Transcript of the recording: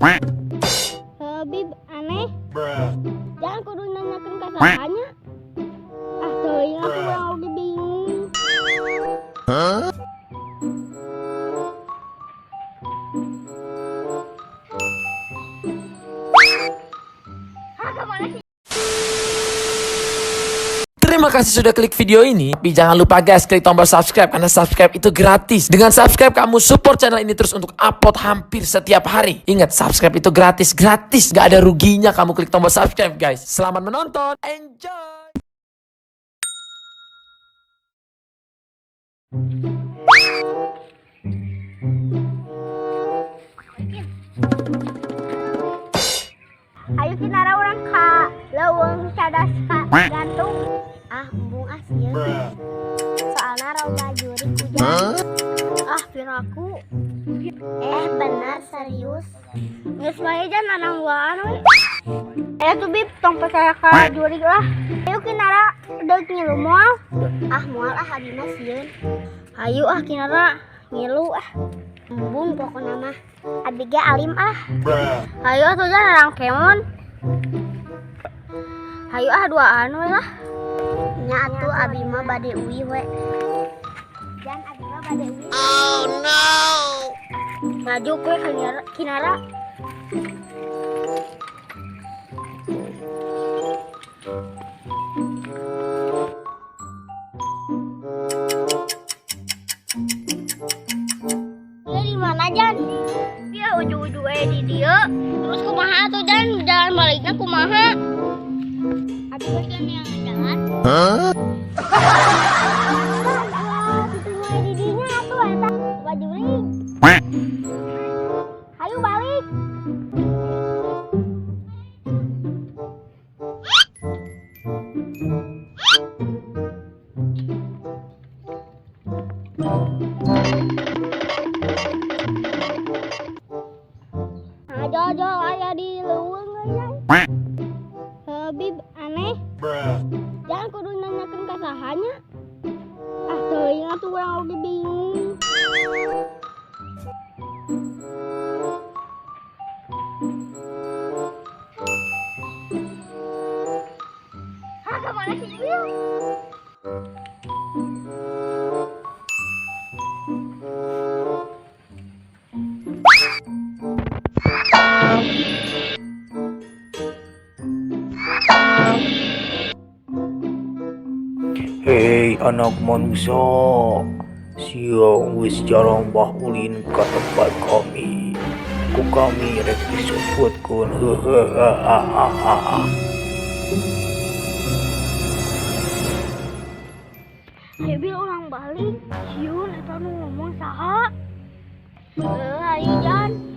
Habib aneh. Jangan kudu nanyakeun ka saha nya. Ah, teuing atuh, urang oge bingung. Ah, kemana sih? Terima kasih sudah klik video ini. Tapi jangan lupa, guys, klik tombol subscribe karena subscribe itu gratis. Dengan subscribe kamu support channel ini terus untuk upload hampir setiap hari. Ingat, subscribe itu gratis, gratis. Gak ada ruginya kamu klik tombol subscribe, guys. Selamat menonton. Enjoy. Ayo, Kinara, urang ka leuweung cadas ka gantung. Ah, embung ah, sieun. Soalna loba jurig hujan. Ah, piraku. Eh, benar, serius. Geus wae, jan nanangguan we. Eh tuh, Bib, tong percaya ka jurig lah. Ayo, Kinara, deuk ngilu moal? Ah, moal ah, abi mah sieun. Ayo ah, Kinara, ngilu ah. Embung pokona mah. Abi ge alim ah. Ayo atuh, jan narang kemon. Ayo ah, duaan we lah. Nya atuh, abi mah bade uih we. Jan, abi mah bade uih. Maju ke Kinara, Kinara. Dia di mana, Jan? Dia ujung-ujung di dia. Terus kumaha tuh, Jan? Jalan baliknya kumaha? Abi mah kan yang jalan. Wah, itu di dinya tuh eta bajurig. Ayo balik. Nah, jol aya di leuweung euy. Habib aneh. Jangan kudu nanyakeun ka saha nya. Ah, teuing atuh, urang oge bingung. Ah, kemana sih Bil? Hei, anak manusia, sia wis jarang bah ulin ka tempat kami. Ku kami rek disumputkeun. Hehehahaha. Ayo, Bil, urang balik. Sieun eta nu ngomong saha? Eh, ayo, Jan.